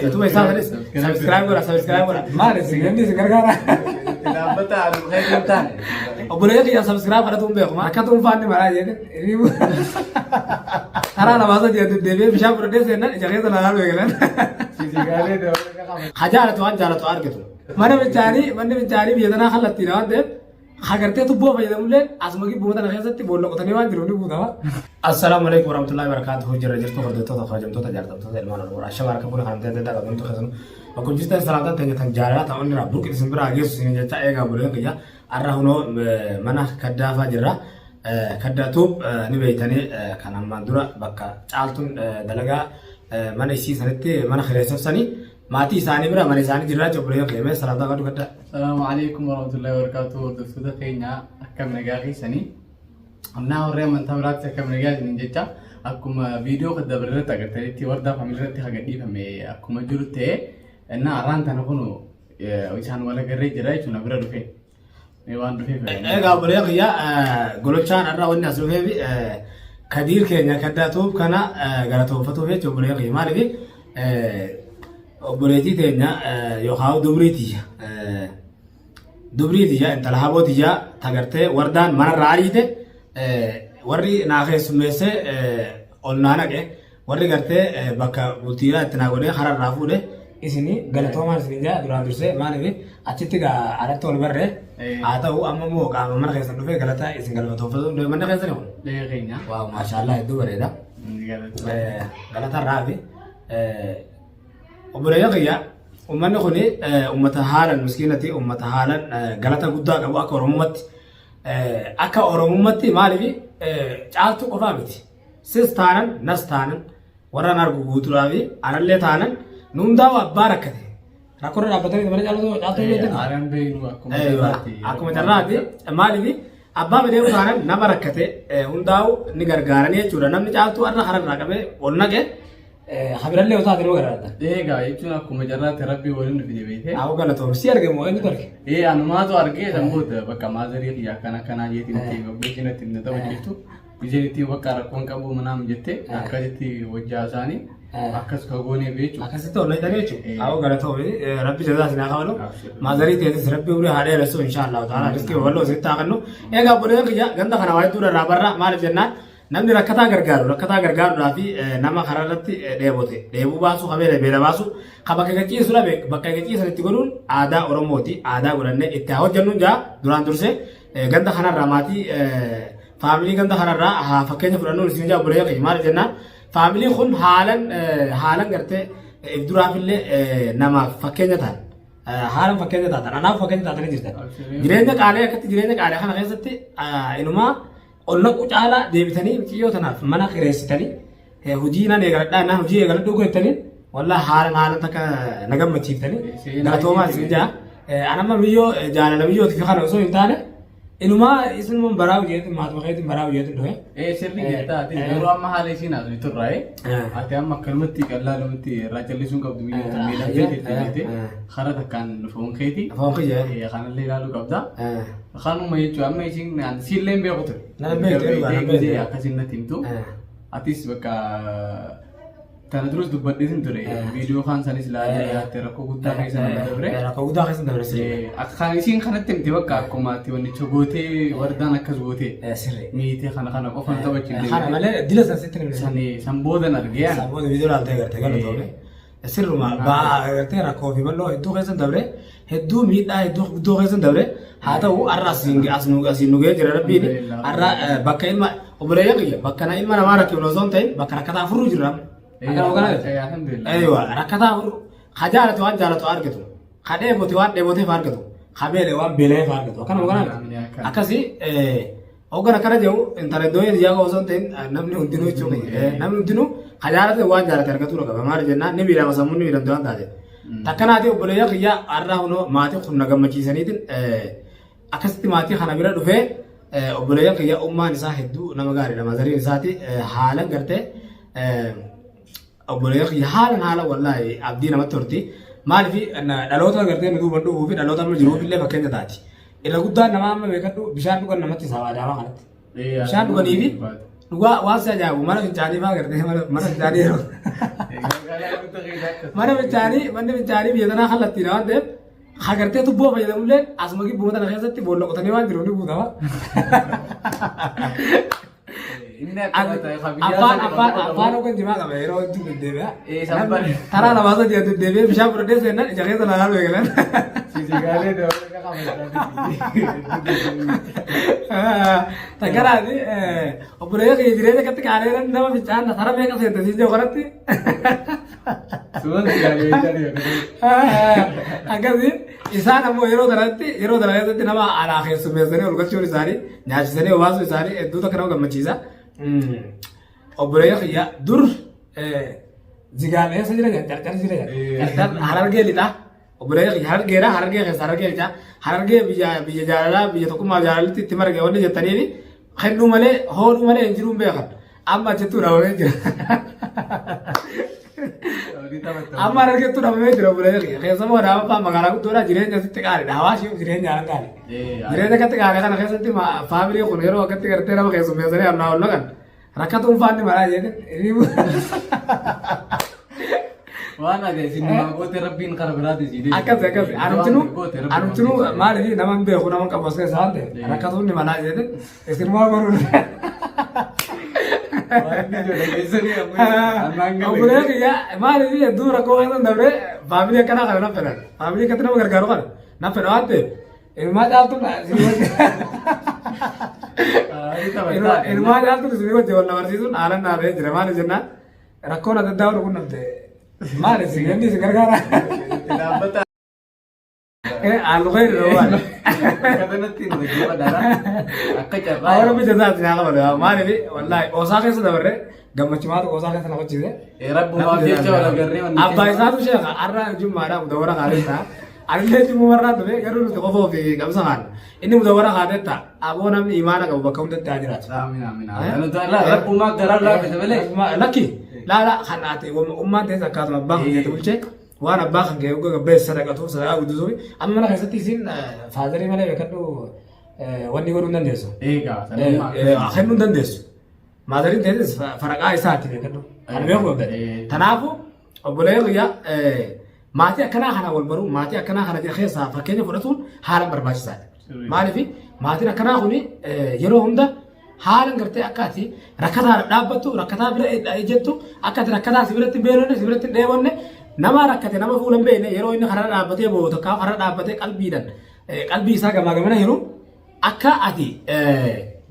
YouTube isaa sanis subscribe godha, subscribe godha. Maali isin namni isin gargaara? Dhaabbata anu keetii hin taane. Obboleeyyan kiyya subscribe kadhatu hin beeku. Akka dhuunfaan ni maraa jedhe. Karaa lamaa sadii deddeebi'ee bishaan fudhadhee seennan ija keessa laalaa eegalan. Fiizikaalee dabalata qaba. Ha jaalatu waan jaalatu argatu. Mana fincaanii manni fincaanii biyya tanaa kallattiidha waan ta'eef hagartee tubboo fayyadamullee asuma gibbuma tana keessatti boolla qotanii waan jiruuf ni guutama. Assalaamu alaikum warahmatullahi wabarakatuh. Jirra jirtu hordoftoota kabajamtoota jaallatamtoota ilmaan Oromoo. Ashama harka fuula kan adda addaa qabamtu keessan. Akkuma jirtan salaamtaan teenya tan jaalalaa ta'uun irraa burqi isin biraa geessu isin jecha eegaa buleen kiyya. Har'a hunoo mana kaddaafaa jirra. Kaddaa tuub ni beeytanii kan ammaan dura bakka caaltuun dalagaa mana isii sanitti mana kireessafsanii maatii isaanii bira mana isaanii jirraa jechuudha buleen kiyya. Mee salaamtaa qabdu kaddaa. Salaamu alaikum warahmatullahi wabarakatuh. Hordoftoota keenya akkam nagaa keessanii. Amnaa warri amantaa biraatti akkam nagaa isiniin jecha akkuma viidiyoo kan dabre irratti agartanitti wardaa family irratti haga dhiifame akkuma jiru ta'e innaa arraan tana kunu isaan wal agarree jira jechuudha bira dhufe. Mee waan dhufeef. Egaa obboleeyyan kiyya gololchaan har'a wanni as dhufeef kadiir keenya kaddaa tuub kana galatoonfatuuf jechuudha obboleeyyan kiyya maaliif obboleettii teenya yookaan dubrii tiyya dubrii tiyya intala haboo tiyya tagartee wardaan manarraa ariite warri naa keessummeessee ol naa naqe Warri gartee bakka bultiidhaa itti naa godhee karaa irraa fuudhe isini galatoomaan isin jaa duraan dursee maaliif achitti gaa alatti wal barree haa ta'u amma immoo qaama mana keessan dhufee galata isin galatoonfatu manni keessan kun. Dhee keenya. Waaw maashaallah hedduu bareeda. Galata irraa fi obboleeyyan kiyya uummanni kun uummata haalan miskiinati uummata haalan galata guddaa qabu akka oromummaatti akka oromummaatti maaliif caaltuu qofaa miti. Sis taanan nas taanan warra an argu guutuudhaa fi anallee taanan nu hundaa'u abbaa rakkate. Rakkoo irra dhaabbatanii mana caaltuu caaltuu beektan. Aanan beeknu akkuma Eeywa, carraatti. Akkuma carraati maaliif abbaa fedhee taanan nama rakkate hundaa'u ni gargaaranii jechuudha. Namni caaltuu har'a karaa irraa qabee ol naqe habirallee yoo taate nama gargaarta. Eegaa jechuun akkuma carraatti rabbii waliin nu fide beekee. Haa galatoom si arge moo eenyutu arge? Ee anumaatu argee san booda bakka maazarii kiyya akkana akkanaa jeetiin itti gabbee natti hin taphachiiftu. Isheen itti bakka rakkoon qabu manaam jette akkasitti wajjaa isaanii akkas ka gooneef jechuudha. Akkasitti ol dhaqxanii jechuudha. Haa galatoomi rabbi jazaa isin haa kafalu. Maazarii teessis rabbi umrii haa dheeressu inshaallah ta'ala riskii babal'oo isinitti haa kennu. Egaa obboleeyyan kiyya ganda kana waa hedduu irraa barra maaliif jennaan namni rakkataa gargaaru rakkataa gargaaruudhaa fi nama karaa irratti dheebote dheebuu baasuu kabeela beela baasuu ka bakka gachiisu dhabe bakka gachiisan itti godhuun aadaa Oromooti aadaa godhannee itti haa hojjennuun jaa duraan dursee ganda kanarraa maatii faamilii ganda kanarraa haa fakkeenya fudhannuun isin ijaa obboleeyyan keenya maaliif jennaan faamiliin kun haalan haalan gartee if duraafillee namaaf fakkeenya ta'an haalan fakkeenya taatan anaaf fakkeenya taatanii jirtan jireenya qaalee akkatti jireenya qaalee kana keessatti inumaa ol naquu caalaa deebitanii mucayyoo tanaaf mana kireessitanii hojii nan eegaladhaa naan hojii eegaladhuu goettanii wallah haalan haalan takka na gammachiiftanii galatoomaa isin jaa anamma miyyoo jaalala miyyooti fi kana osoo hin taane inumaa isinuma baraa hojjeetin maatuma keetiin baraa hojjeetin dhufe. Ee sirrii jettaa ati yeroo amma haala isiin haasoftu irraa ati amma akkanumatti qallaalumatti irraa callisuun qabdu biyyoota miidhamtee jirti jettee karaa takkaan foon keeti. Foon kiyya. Kanallee ilaaluu qabda. Kanuma jechuun amma isiin siillee hin beeku ture. Nan beektu, nan beektu. Akkasiin natti himtu. Atis bakka tana duras dubbadheetin ture. Viidiyoo kaan sanis ilaalee dhiyaatte rakkoo guddaa keessa nama dabre. Rakkoo guddaa keessa dabre sirrii. Akka kan isiin kanatti himte bakka akkuma ati wannicha gootee wardaan akkas gootee Sirrii. miitee kana kana qofa nu taphachiifte. Kana malee dila san sitti himne. Sani san boodan argee ani. Sammuu viidiyoo ilaaltee garte galatoome. Sirruma ba'aa agartee rakkoo fi bal'oo hedduu keessa dabre hedduu miidhaa hedduu guddoo keessa dabre haa ta'u har'a asiin as nu asiin nu ga'ee jira rabbiin har'a bakka ilma obboleeyyan kiyya bakka na ilma namaa rakkifnu osoo hin ta'in bakka rakkataa furuu jirra. Akka nu kana Alhamdulillah. Eeywa rakkataa furuu ka jaalatu waan jaalatu argatu ka dheebote waan dheeboteef argatu ka beele waan beeleef argatu akkana nu kana akkasii Hoggan akkana jedhu intala iddoo ijaa qofa osoo hin ta'in namni hundinuu jechuun namni hundinuu ka jaalate waan jaalate argatuu qaba. Maali jennaan ni miidhama sammuun ni miidhamti waan taate. Takkanaati obboleeyyan kiyya har'a kunoo maatii kun na gammachiisaniitiin akkasitti maatii kana bira dhufee obboleeyyan kiyya ummaan isaa hedduu nama gaariidha. Mazariin isaati haalan gartee obboleeyyan kiyya haalan haalan wallaahi abdii namatti horti. Maaliif dhaloota gartee nu duuban dhufuu fi dhaloota amma jiruuf illee fakkeenya taati. Irra guddaan namaa amma beekadhu bishaan dhugan namatti isaa adaamaa kanatti. Bishaan dhuganii fi Dhugaa waan si ajaa'ibu mana fincaanii fa'aa gartee mana fincaanii yeroo mana fincaanii manni fincaanii biyya tanaa kallattiidha waan ta'eef hagartee tubboo fayyadamullee asuma gibbuma tana keessatti boolla qotanii waan jiru ni guutama. Inni akkuma ta'e kan biyyaa Afaan sana afaan qabu. afaan hoggan jimaa qaba yeroo hedduu deddeebi'a. Sabban. Taraa lamaa sadii deddeebi'ee bishaan fudhadhee seennan ija keessa laalaa eegalan. Sisigaalee dabalee qaba. Takkanaati obboleeyya kiyya jireenya akkatti qaalee nama fincaan tara meeqa seente siin jiru kanatti. Suun sigaalee jedhanii. Akkasii isaan ammoo yeroo kanatti yeroo kana keessatti nama alaa keessummeessanii ol galchuun isaanii nyaachisanii obaasuu isaanii hedduu takka nama gammachiisa. Obboleeyya kiyya dur zigaam eessa jira jedhan carcar jira jedhan. Carcar Harargee lixaa. Obboleeyya kiyya Harargeedha Harargee keessa Harargee lixaa. Harargee biyya biyya jaalalaa biyya tokkummaa jaalalitti itti marge wanni jettaniifi kennuu malee hooduu malee hin jiruun beekan. Amma achittuu dhabamee jira. Amma Harargeettuu dhabamee jira obboleeyya kiyya. Keessumaa Adaamaffaa magaalaa guddoodha jireenya asitti qaaliidha. Hawaasni jireenya haalaan qaali. Jireenya akkatti qaalii kana keessatti faamilii kun yeroo akkatti gartee nama keessummeessanii annaa ol naqan rakkatuun faanni maraa jedhe. Waan ati isin namaa goote rabbiin kara biraati sii deebisa. Akkas akkas anumtinuu anumtinuu maaliif nama hin beeku nama hin qabu as keessa waan ta'eef rakkatuun ni malaa jedhe isin maa godhuun. Obboleeyyan kiyya maaliif hedduu rakkoo keessa dabree faamilii akkanaa kana nan fedhan faamilii akkatti nama gargaaru kana nan fedha waan ta'eef ilmaa caaltuun ilmaa caaltuun isin wajjin wal na barsiisuun haalan naa ta'ee jira maaliif jennaan rakkoon adda addaa wal qunnamte maali isin inni isin gargaara Dhaabbata haallu khayri waan kanatti nu dhaggeeffadhaadha. Akka carraa. Awwa rabbi jazaa isin haa qabalu maaliif wallaahi qoosaa keessa dabarre gammachumaatu qoosaa keessa na qochise. Rabbumaaf jecha wal agarree wanni Abbaa isaatu sheekha har'a jummaadha mudawwara kaatee ta'a. Anillee jummumarraa dhufe garuu nuti qofa ofii qabsa kaana. Inni mudawwara kaatee ta'a. Aboo namni imaana qabu bakka hundatti haa jiraatu. Amiin amiin. Rabbumaa garaa laafise malee. Lakki laala kan ati ummaan teessa akkaatuma abbaa kan keetti bulchee waan abbaa kan kee hogga gabbeessa sadaqatu sadaqaa guddisuuf amma mana keessatti isiin faazarii malee beekadhu wanni godhuu hin dandeessu. Eegaa sanummaa. Kennuu hin dandeessu. Maazariin teessis faraqaa isaati beekadhu. Kan beeku qabda. Kanaafuu obboleeyyan kiyya maatii akkanaa kana wal baruu maatii akkanaa kana keessaa fakkeenya fudhatuun haalaan barbaachisaadha. Maaliif maatiin akkanaa kun yeroo hunda haalan gartee akka ati rakkataa dhaabbattu rakkataa bira ejjettu akka ati rakkataa si biratti hin beelonne si biratti hin dheebonne nama rakkate nama fuula hin beekne yeroo inni karaa dhaabbatee boo'u takkaa karaa dhaabbatee qalbiidhaan qalbii isaa gamaa gamana jiru akka ati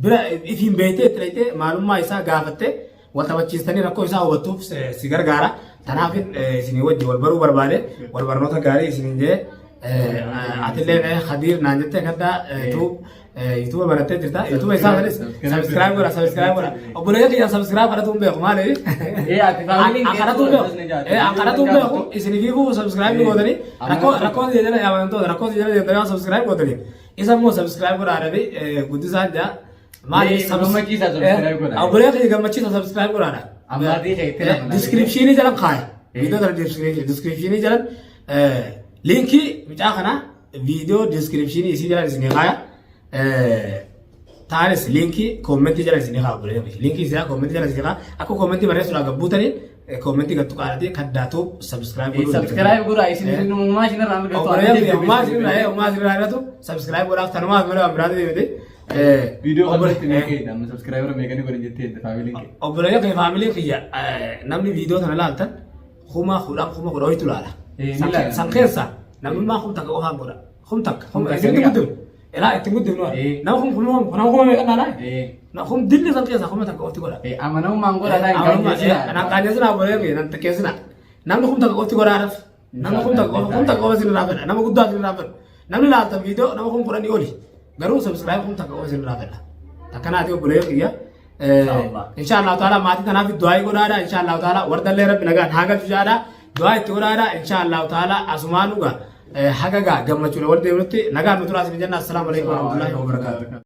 bira ifiin beektee itti dhaqxee maalummaa isaa gaafattee wal taphachiistanii rakkoo isaa hubattuuf si gargaara. Kanaaf isinii wajji wal baruu barbaade wal barnoota gaarii isiniin jee atillee Khadiir naan jettee kaddaa yuutuuba barattee jirta. Yuutuuba isaa sanis subscribe godha subscribe godha. Obboleeyyan kiyya subscribe kadhatu hin beeku maaliif? Kadhatu hin beeku. Kadhatu hin beeku isiniifuu subscribe gootanii rakkoo rakkoo jala yaamamtoota rakkoo jala deemtanii subscribe gootanii isa immoo subscribe godhaa dhabi guddisaan jaa. Maali Gammachiisa subscribe godhaa. Obboleeyyan kiyya gammachiisa subscribe godhaadha. Ammaatii kee itti lafa. Description jalan kaaya. Viidiyoo kana description jalan liinkii mucaa kana viidiyoo description isii jalan isinii kaaya. Taanis liinkii koomentii jala isinii kaaya obboleeyyan kiyya. Liinkii isaa koomentii jala isinii kaaya. Akka koomentii barreessuudhaan gabbuutanii koomentii gattu qaadhatee kaddaatu subscribe godhuu. Subscribe godhaa isin isin uumaa isin irraa argatu. Obboleeyyan kiyya uumaa isin irraa uumaa isin irraa argatu subscribe godhaaf tanumaaf malee waan biraatti deemite. Viidiyoo kanarratti meeqa jedha amma subscriber meeqa ni godhan jettee edda faamiliin kee. Obboleeyyan kiyya faamiliin kiyya namni viidiyoo tana laaltan 10,000 10,000 wayitu laala. Ni laala. San keessa namummaa 1000 qofaan godha. 1000. 1000 Isin ni guddifnu. Ilaa ittiin guddifnu. Nama kum kuma nama kuma meeqa laalaa? Kum dilli san keessa 1000 qofti godha. Amanamummaan godha laa hin qaanjessinaa. Nan qaanjessinaa obboleeyyan kiyya nan xiqqeessinaa. Namni 1000 qofti godhaadhaaf. Namni 1000 qofa 1000 qofa isin irraa fedha. Nama guddaa isin irraa fedha. Namni laaltan viidiyoo nama 10,000 oli. Garuu subscribe 1000 qofa isin irraa fedha. Akkanaati obboleeyyan kiyya. Insha Allah ta'ala maatii tanaaf du'aa godhaadha. Insha Allah ta'ala wardallee rabbi nagaan haa galchu jaadha. Du'aa itti godhaadha. Insha Allah ta'ala asumaan dhuga haga gaa gammachuudha wal deemnutti nagaan nu turaa isin jenna. Assalaamu alaikum warahmatullahi wabarakatuh.